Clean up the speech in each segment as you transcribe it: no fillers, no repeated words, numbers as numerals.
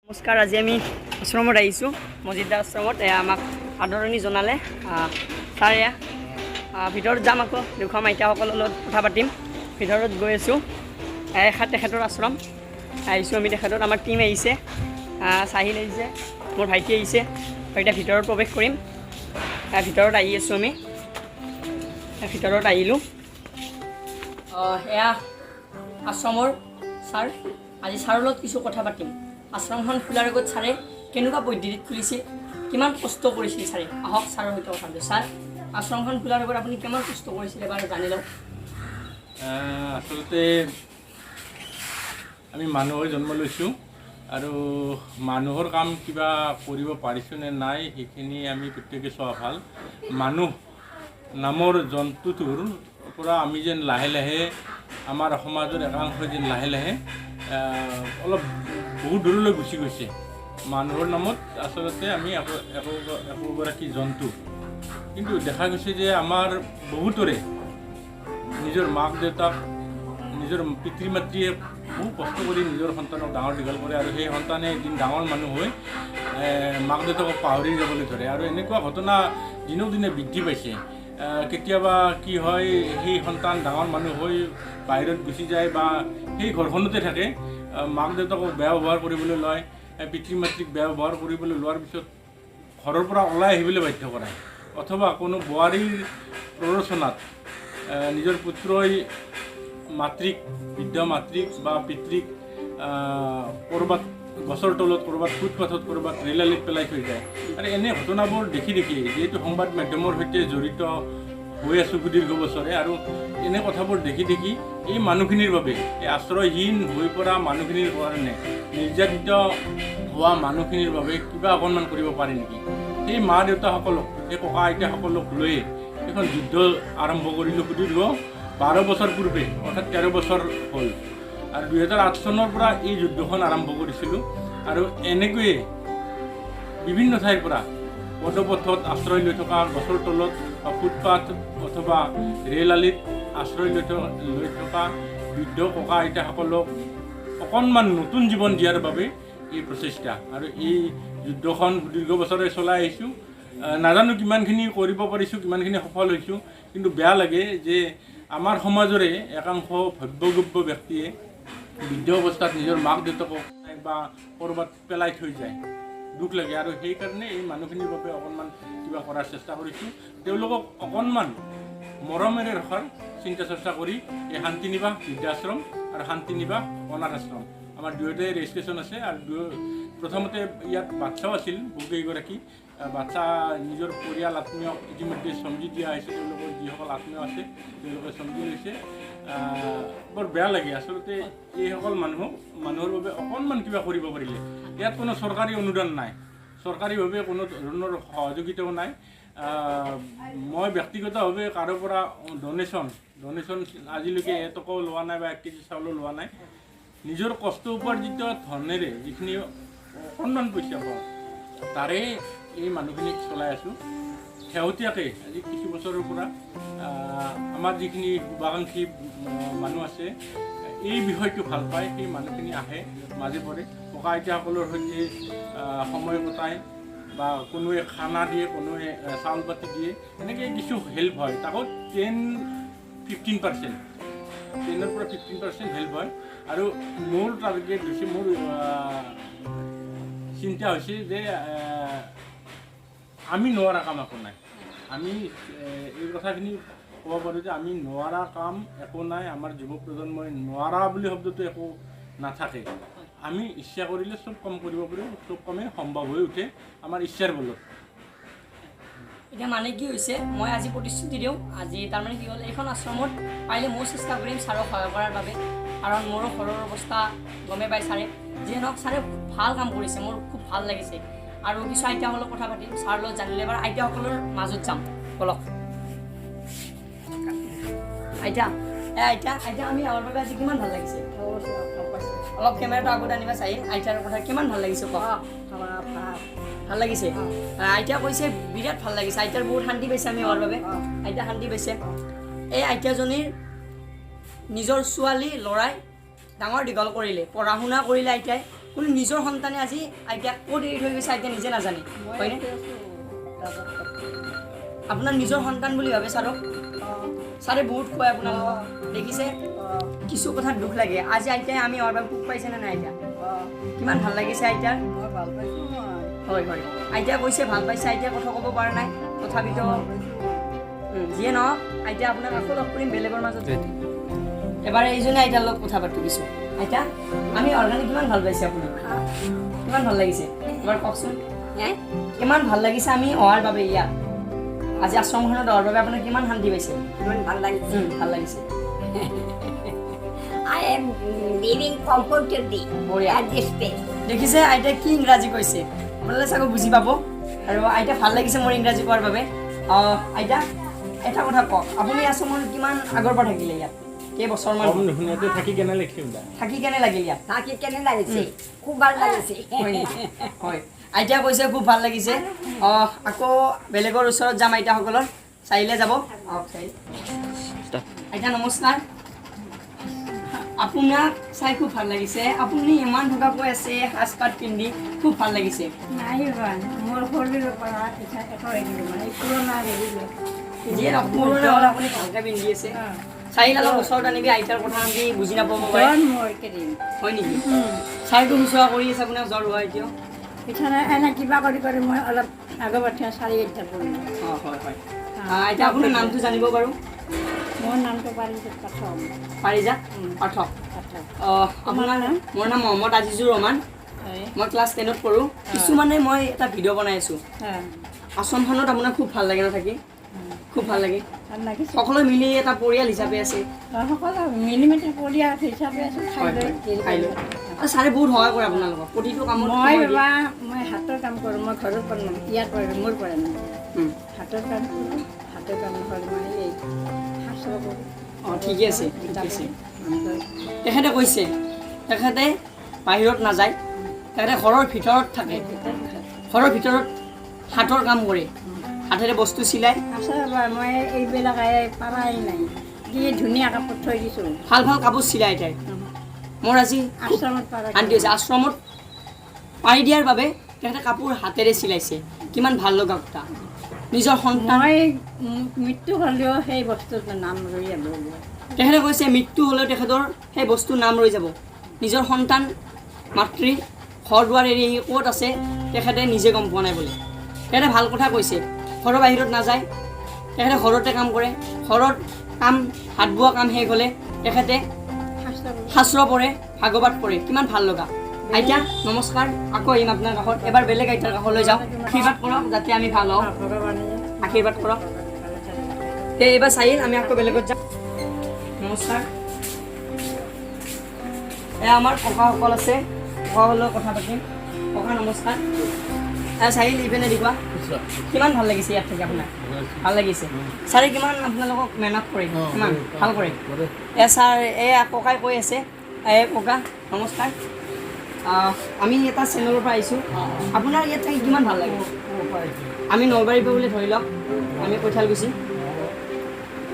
নমস্কাৰ, আজি আমি আশ্ৰমত আহিছোঁ, মজিদা আশ্ৰমত। এয়া আমাক আদৰণি জনালে ছাৰ। এয়া ভিতৰত যাম, আকৌ দেখুৱাম, আইতাসকলৰ লগত কথা পাতিম। ভিতৰত গৈ আছোঁ। এয়া তেখেতৰ আশ্ৰম আহিছোঁ আমি। তেখেতৰ আমাৰ টীম আহিছে, চাহিল আহিছে, মোৰ ভাইটি আহিছে আৰু এতিয়া ভিতৰত প্ৰৱেশ কৰিম। ভিতৰত আহি আছোঁ আমি। ভিতৰত আহিলোঁ। এয়া আশ্ৰমৰ ছাৰ। আজি ছাৰৰ লগত কিছু কথা পাতিম। আশ্ৰমখন খোলাৰ আগত ছাৰে কেনেকুৱা পদ্ধতিত খুলিছিল, কিমান কষ্ট কৰিছিল ছাৰে, আহক ছাৰৰ সৈতে কথা পাতোঁ। ছাৰ, আশ্ৰমখন খোলাৰ আগত আপুনি কিমান কষ্ট কৰিছিল, এবাৰ জানি লওক। আচলতে আমি মানুহ হৈ জন্ম লৈছোঁ আৰু মানুহৰ কাম কিবা কৰিব পাৰিছোঁ নে নাই, সেইখিনি আমি প্ৰত্যেকে চোৱা ভাল। মানুহ নামৰ জন্তুটোৰ পৰা আমি যেন লাহে লাহে, আমাৰ সমাজৰ একাংশই যেন লাহে লাহে অলপ বহুত দূৰলৈ গুচি গৈছে। মানুহৰ নামত আচলতে আমি একো একো একোগৰাকী জন্তু। কিন্তু দেখা গৈছে যে আমাৰ বহুতৰে নিজৰ মাক দেউতাক, নিজৰ পিতৃ মাতৃয়ে বহু কষ্ট কৰি নিজৰ সন্তানক ডাঙৰ দীঘল কৰে আৰু সেই সন্তানে এদিন ডাঙৰ মানুহ হৈ মাক দেউতাকক পাহৰি যাবলৈ ধৰে আৰু এনেকুৱা ঘটনা দিনক দিনে বৃদ্ধি পাইছে। কেতিয়াবা কি হয়, সেই সন্তান ডাঙৰ মানুহ হৈ বাহিৰত গুচি যায় বা সেই ঘৰখনতে থাকে, মাক দেউতাকক বেয়া ব্যৱহাৰ কৰিবলৈ লয়, পিতৃ মাতৃক বেয়া ব্যৱহাৰ কৰিবলৈ লোৱাৰ পিছত ঘৰৰ পৰা ওলাই আহিবলৈ বাধ্য কৰায় অথবা কোনো বোৱাৰীৰ প্ৰৰোচনাত নিজৰ পুত্ৰই মাতৃক, বৃদ্ধ মাতৃক বা পিতৃক ক'ৰবাত গছৰ তলত, ক'ৰবাত ফুটপাথত, ক'ৰবাত ৰেল আলিত পেলাই থৈ যায়। আৰু এনে ঘটনাবোৰ দেখি দেখি, যিহেতু সংবাদ মাধ্যমৰ সৈতে জড়িত হৈ আছোঁ সুদীৰ্ঘ বছৰে, আৰু এনে কথাবোৰ দেখি দেখি এই মানুহখিনিৰ বাবে, এই আশ্ৰয়হীন হৈ পৰা মানুহখিনিৰ কাৰণে, নিৰ্যাতিত হোৱা মানুহখিনিৰ বাবে কিবা অকণমান কৰিব পাৰি নেকি, সেই মা দেউতাসকলক, সেই ককা আইতাসকলক লৈয়ে এখন যুদ্ধ আৰম্ভ কৰিলোঁ সুদীৰ্ঘ 12 বছৰ পূৰ্বে, অৰ্থাৎ 13 বছৰ হ'ল। আৰু 2008 চনৰ পৰা এই যুদ্ধখন আৰম্ভ কৰিছিলোঁ আৰু এনেকৈয়ে বিভিন্ন ঠাইৰ পৰা পদপথত আশ্ৰয় লৈ থকা, গছৰ তলত বা ফুটপাথ অথবা ৰেল আলিত আশ্ৰয় লৈ থকা বৃদ্ধ ককা আইতাসকলক অকণমান নতুন জীৱন দিয়াৰ বাবে এই প্ৰচেষ্টা আৰু এই যুদ্ধখন দীৰ্ঘ বছৰে চলাই আহিছোঁ। নাজানো কিমানখিনি কৰিব পাৰিছোঁ, কিমানখিনি সফল হৈছোঁ। কিন্তু বেয়া লাগে যে আমাৰ সমাজৰে একাংশ ভব্যগব্য ব্যক্তিয়ে বৃদ্ধ অৱস্থাত নিজৰ মাক দেউতাকক বা ক'ৰবাত পেলাই থৈ যায়। দুখ লাগে আৰু সেইকাৰণে এই মানুহখিনিৰ বাবে অকণমান কিবা কৰাৰ চেষ্টা কৰিছোঁ। তেওঁলোকক অকণমান মৰমেৰে ৰখাৰ চিন্তা চৰ্চা কৰি এই শান্তি নিবাস বৃদ্ধাশ্ৰম আৰু শান্তি নিবাস অনাথ আশ্ৰম, আমাৰ দুয়োটাই ৰেজিষ্ট্ৰেশ্যন আছে। আৰু দুয়ো প্ৰথমতে ইয়াত বাচ্চাও আছিল বহুকেইগৰাকী। বাচ্চা নিজৰ পৰিয়াল, আত্মীয়ক ইতিমধ্যে চমজি দিয়া হৈছে। তেওঁলোকৰ যিসকল আত্মীয় আছে, তেওঁলোকে চমজি লৈছে। বৰ বেয়া লাগে আচলতে। এইসকল মানুহৰ বাবে অকণমান কিবা কৰিব পাৰিলে। ইয়াত কোনো চৰকাৰী অনুদান নাই, চৰকাৰীভাৱে কোনো ধৰণৰ সহযোগিতাও নাই। মই ব্যক্তিগতভাৱে কাৰো পৰা ডনেশ্যন আজিলৈকে এটকাও লোৱা নাই বা 1 কেজি চাউলো লোৱা নাই। নিজৰ কষ্ট উপাৰ্জিত ধনেৰে যিখিনি অকণমান পইচা পাওঁ, তাৰে এই মানুহখিনিক চলাই আছোঁ। শেহতীয়াকৈ আজি কিছু বছৰৰ পৰা আমাৰ যিখিনি শুভাকাংক্ষী মানুহ আছে, এই বিষয়টো ভাল পায়, সেই মানুহখিনি আহে মাজে পৰে, ককা আইতাসকলৰ সৈতে সময় কটায় বা কোনোৱে খানা দিয়ে, কোনোৱে চাউল পাতি দিয়ে, এনেকৈ কিছু হেল্প হয়। তাকো 10-15%, 10ৰ পৰা 15% হেল্প হয়। আৰু মোৰ টাৰ্গেট হৈছে, মোৰ চিন্তা হৈছে যে আমি নোৱাৰা কাম একো নাই। আমি এই কথাখিনি ক'ব পাৰোঁ যে আমি নোৱাৰা কাম একো নাই। আমাৰ যুৱ প্ৰজন্মই নোৱাৰা বুলি শব্দটো একো নাথাকে। আমি ইচ্ছা কৰিলে চব কাম কৰিব পাৰোঁ। চব কামেই সম্ভৱ হৈ উঠে আমাৰ ইচ্ছাৰ বলত। এতিয়া মানে কি হৈছে, মই আজি প্ৰতিশ্ৰুতি দিওঁ, আজি তাৰমানে কি হ'ল, এইখন আশ্ৰমত পাৰিলে ময়ো চেষ্টা কৰিম ছাৰক সহায় কৰাৰ বাবে। কাৰণ মোৰো ঘৰৰ অৱস্থা গমেই পায় ছাৰে। যিয়ে নহওক, ছাৰে খুব ভাল কাম কৰিছে, মোৰ খুব ভাল লাগিছে। আৰু কিছু আইতাসকলৰ কথা পাতিম ছাৰৰ লগত, জানিলে। এবাৰ আইতাসকলৰ মাজত যাম, ব'লক। আইতা, এ আইতা, আইতা, আমি আমাৰ বাবে আজি কিমান ভাল লাগিছে? অলপ কেমেৰাটো আগত আনিবা চাই। আইতাৰ কথা কিমান ভাল লাগিছে কওক। ভাল লাগিছে। আইতা কৈছে বিৰাট ভাল লাগিছে। আইতাৰ বহুত শান্তি পাইছে আমি হোৱাৰ বাবে। আইতা শান্তি পাইছে। এই আইতাজনীৰ নিজৰ ছোৱালী ল'ৰাই ডাঙৰ দীঘল কৰিলে, পঢ়া শুনা কৰিলে আইতাই। কোনো নিজৰ সন্তানে আজি আইতাক ক'ত এৰি থৈ গৈছে, আইতা নিজে নাজানে, হয়নে? আপোনাৰ নিজৰ সন্তান বুলি ভাবে ছাৰক। ছাৰে বহুত খুৱাই আপোনালোকক, দেখিছে? কিছু কথাত দুখ লাগে। আজি আইতাই আমি অহাৰ বাবে সুখ পাইছে নে নাই আইতা? কিমান ভাল লাগিছে আইতাৰ? হয় হয়, আইতা কৈছে ভাল পাইছে। আইতাই কথা ক'ব পৰা নাই, তথাপিতো যিয়ে নহওক, আইতা আপোনাক আকৌ লগ কৰিম বেলেগৰ মাজত। এবাৰ এইজনে আইতাৰ লগত কথা পাতো কিছু। আইতা, আমি অহাৰ কাৰণে কিমান ভাল পাইছে আপুনি? কিমান ভাল লাগিছে এবাৰ কওকচোন। কিমান ভাল লাগিছে আমি অহাৰ বাবে? ইয়াত আজি আশ্ৰমখনত অহাৰ বাবে আপোনাৰ কিমান শান্তি পাইছে? ইমান ভাল লাগিছে। ভাল লাগিছে। I am living comfortably বঢ়িয়া। at this place. দেখিছে আইতাই কি ইংৰাজী কৈছে, আপোনালোকে চাগৈ বুজি পাব। আৰু আইতা, ভাল লাগিছে মোৰ ইংৰাজী কোৱাৰ বাবে। আইতা, এটা কথা কওক, আপুনি আশ্ৰমত কিমান আগৰ পৰা থাকিলে ইয়াত? কেইবছৰমান কম হ'ল? নুশুনাতে থাকি কেনে লিখিম দা? থাকি কেনে লাগিল ইয়াত? থাকি কেনে লাগিছে? খুব ভাল লাগিছে। হয় নেকি? হয়, আইতা কৈছে খুব ভাল লাগিছে। আকৌ বেলেগৰ ওচৰত যাম, আইতাসকলৰ চাৰিলে যাব। আহক চাৰি। আইতা নমস্কাৰ। আপোনাক চাই খুব ভাল লাগিছে। আপুনি ইমান থকাকৈ আছে, সাজপাত পিন্ধি খুব ভাল লাগিছে। নাই হোৱা, মোৰ শৰীৰৰ পৰা এতিয়া একো হেৰি মানে পুৰণা হেৰি। যিয়ে নহওক, পুৰণা হ'লে আপুনি ভালকৈ পিন্ধি আছে। চাৰিল অলপ ওচৰত আনিবি, আইতাৰ কথা আমি বুজি নাপাব পাৰে। জ্বৰ মোৰ কেইদিন। হয় নেকি? চাৰটো শুশ্ৰূষা কৰি আছে আপোনাক, জ্বৰ হোৱা এতিয়াও? পিছনে এনে কিবা কৰি কৰি মই অলপ আগত 4 ঘণ্টা পৰিলোঁ। অঁ, হয় হয়। আইতা, আপোনাৰ নামটো জানিব পাৰোঁ? মোৰ নামটো পাৰিজিত পাঠক। পাৰিজাত পাঠক। পাঠক। আপোনাৰ নাম? মোৰ নাম মহম্মদ আজিজুৰ ৰহমান। হয়। মই ক্লাছ 10ত পঢ়োঁ। কিছুমানে মই এটা ভিডিঅ' বনাই আছোঁ। আশ্ৰমখনত আপোনাক খুব ভাল লাগে ন থাকি? খুব ভাল লাগে। ভাল লাগিছে। সকলো মিলি এটা পৰিয়াল হিচাপে আছে। সকলো মিলি মেলি পৰিয়াল হিচাপে আছোঁ, খাই হয় লৈ হয়, খাই লৈ। আৰু ছাৰে বহুত সহায় কৰে আপোনালোকক প্ৰতিটো কামত মই সময় দিয়ে। বাবা, মই হাতৰ কাম কৰোঁ। মই ঘৰৰ পৰা নহয়, ইয়াৰ পৰা মোৰ পৰা নহয়। হাতৰ কাম কৰোঁ। হাতৰ কাম নহ'লে মই এই শাস্ত্ৰ কৰোঁ। অঁ, ঠিকে আছে, ঠিকে আছে। তেখেতে কৈছে তেখেতে বাহিৰত নাযায়, তেখেতে ঘৰৰ ভিতৰত থাকে, ঘৰৰ ভিতৰত হাতৰ কাম কৰে, হাতেৰে বস্তু চিলায়। আছে বাবা, মই এইবিলাক পাৰাই নাই। কি ধুনীয়া কাপোৰ থৈ দিছোঁ। ভাল ভাল কাপোৰ চিলায় তাই। মোৰ আজি খুব আশ্ৰমত পাৰা। শান্তি হৈছে। আশ্ৰমত পাৰি দিয়াৰ বাবে তেখেতে কাপোৰ হাতেৰে চিলাইছে। কিমান ভাল লগা কথা, নিজৰ সন্তান। মই মৃত্যু হ'লেও সেই বস্তুটোৰ নাম ৰৈ যাব মোৰ। তেখেতে কৈছে মৃত্যু হ'লেও তেখেতৰ সেই বস্তুৰ নাম ৰৈ যাব। নিজৰ সন্তান, মাতৃ, ঘৰ দুৱাৰ এৰি আহি ক'ত আছে তেখেতে নিজে গম পোৱা নাই বোলে। তেখেতে ভাল কথা কৈছে। ঘৰৰ বাহিৰত নাযায়, তেখেতে ঘৰতে কাম কৰে। ঘৰত কাম, হাত বোৱা কাম শেষ হ'লে তেখেতে শাস্ত্ৰ কৰোঁ। শাস্ত্ৰ পঢ়ে, ভাগৱত পঢ়ে। কিমান ভাল লগা। আইতা নমস্কাৰ, আকৌ আহিম আপোনাৰ কাষত। এবাৰ বেলেগ আইতাৰ কাষলৈ যাওঁ। আশীৰ্বাদ কৰক যাতে আমি ভাল হওঁ। ভগৱানে আশীৰ্বাদ কৰক। তে এইবাৰ চাহিল, আমি আকৌ বেলেগত যাম। নমস্কাৰ। এয়া আমাৰ ককাসকল আছে, ককাসকলৰ লগত কথা পাতিম। ককা নমস্কাৰ। এ চাহিল, ইপিনে দেখুৱা। কিমান ভাল লাগিছে ইয়াত থাকি আপোনাৰ? ভাল লাগিছে। ছাৰে কিমান আপোনালোকক মেহনত কৰে, কিমান ভাল কৰে। এ ছাৰ, এয়া ককাই কৈ আছে। এই ককা নমস্কাৰ। আমি এটা চেনেলৰ পৰা আহিছোঁ। আপোনাৰ ইয়াত থাকি কিমান ভাল লাগে? আমি নলবাৰীৰ পৰা বুলি ধৰি লওক, আমি কৈঠালকুছি।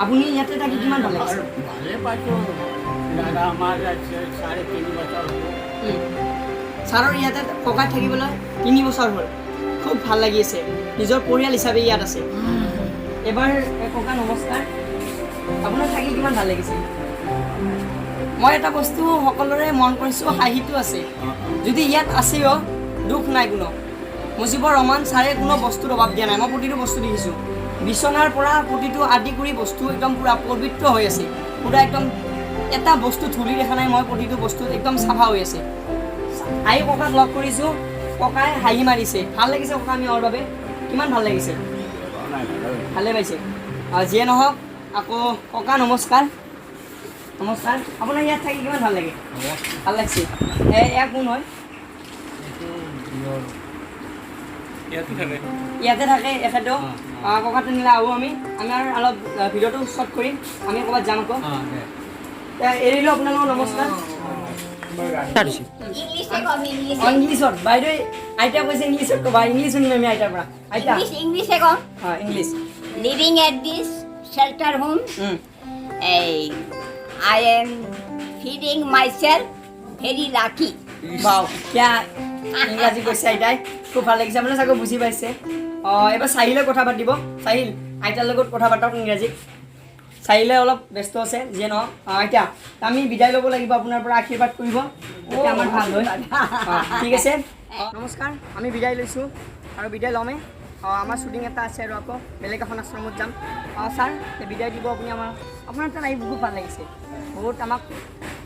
আপুনি ইয়াতে থাকি কিমান ভাল লাগিছে? ভালে পাইছোঁ দাদা, আমাৰ 3.5 বছৰ হ'ব। ছাৰৰ ইয়াতে ককাই থাকিবলৈ 3 বছৰ হ'ল, খুব ভাল লাগি আছে, নিজৰ পৰিয়াল হিচাপে ইয়াত আছে। এবাৰ এ ককা নমস্কাৰ, আপোনাৰ থাকি কিমান ভাল লাগিছে? মই এটা বস্তু সকলোৰে মন কৰিছোঁ, হাঁহিটো আছে। যদি ইয়াত আছেও দুখ নাই কোনো। মুজিবৰ ৰহমান ছাৰে কোনো বস্তুৰ অভাৱ দিয়া নাই। মই প্ৰতিটো বস্তু দেখিছোঁ, বিচনাৰ পৰা প্ৰতিটো আদি কৰি বস্তু একদম পূৰা পবিত্ৰ হৈ আছে, পূৰা একদম এটা বস্তু ধূলি দেখা নাই মই। প্ৰতিটো বস্তু একদম চাফা হৈ আছে। আহি ককাক লগ কৰিছোঁ, ককাই হাঁহি মাৰিছে। ভাল লাগিছে ককা, আমি অহাৰ বাবে কিমান ভাল লাগিছে? ভালে পাইছে। যিয়ে নহওক, আকৌ ককা নমস্কাৰ। নমস্কাৰ, আপোনাৰ ইয়াত থাকি কিমান ভাল লাগে? ভাল লাগিছে। এয়া কোন হয়? ইয়াতে থাকে। ইয়াতে থাকে এখেতেও। ককা, তেনেহ'লে আহোঁ আমি। আমাৰ অলপ ভিডিঅ'টো শ্বৰ্ট কৰিম, আমি ক'ৰবাত যাম আকৌ। এৰিলোঁ আপোনালোকৰ, নমস্কাৰ। ইংলিছে কম, ইংলিছে। অঁ, ইংলিছত। বাইদেউ, আইতা কৈছে ইংলিছত ক'বা, ইংলিছ শুনিম আমি আইতাৰ পৰা। আইতা। ইংলিছ, ইংলিছে কম। অঁ, English. Living at this shelter home, এই I am feeling myself very lucky. বাও, কিয়া ইংৰাজী কৈছে আইতাই, খুব ভাল লাগিছে। আপুনি চাগৈ বুজি পাইছে। অঁ, এবাৰ চাহিলে কথা পাতিব। চাহিল, আইতাৰ লগত কথা পাতক ইংৰাজীত। চাহিলে অলপ ব্যস্ত আছে, যিয়ে নহওক। অঁ, আইতা, আমি বিদায় ল'ব লাগিব আপোনাৰ পৰা। আশীৰ্বাদ কৰিব তেতিয়া আমাৰ ভাল হয়। অঁ, ঠিক আছে, নমস্কাৰ। আমি বিদায় লৈছোঁ আৰু বিদায় ল'মেই। অঁ, আমাৰ শ্বুটিং এটা আছে আৰু আকৌ বেলেগ এখন আশ্ৰমত যাম। অঁ ছাৰ, বিদায় দিব আপুনি আমাৰ। আপোনাৰ তাত আহি বহুত ভাল লাগিছে। বহুত আমাক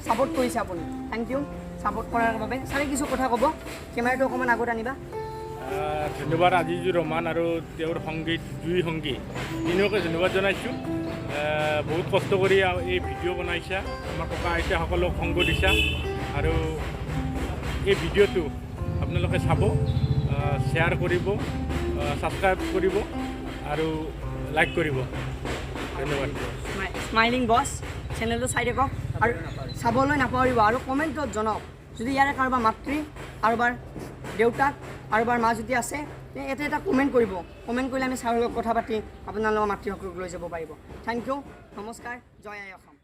ছাপোৰ্ট কৰিছে আপুনি। Thank U support কৰাৰ বাবে। ছাৰে কিছু কথা ক'ব। কেমেৰাটো অকণমান আগত আনিবা। ধন্যবাদ আজিজুৰ ৰহমান আৰু তেওঁৰ সংগীত জুই সংগী তিনিওকে ধন্যবাদ জনাইছোঁ। বহুত কষ্ট কৰি এই ভিডিঅ' বনাইছা, আমাৰ ককা আইতাসকলক সংগ দিছা আৰু এই ভিডিঅ'টো আপোনালোকে চাব, শ্বেয়াৰ কৰিব, ছাবস্ক্ৰাইব কৰিব আৰু লাইক কৰিব। ধন্যবাদ। স্মাইলিং বছ চেনেলটো চাই থাকক আৰু চাবলৈ নাপাহৰিব আৰু কমেণ্টত জনাওক, যদি ইয়াৰে কাৰোবাৰ মাতৃ, কাৰোবাৰ দেউতাক, কাৰোবাৰ মা যদি আছে, তে ইয়াতে এটা কমেণ্ট কৰিব। কমেণ্ট কৰিলে আমি ছাৰৰ লগত কথা পাতি আপোনালোকৰ মাতৃসকলক লৈ যাব পাৰিব। Thank U, নমস্কাৰ, জয় আই অসম।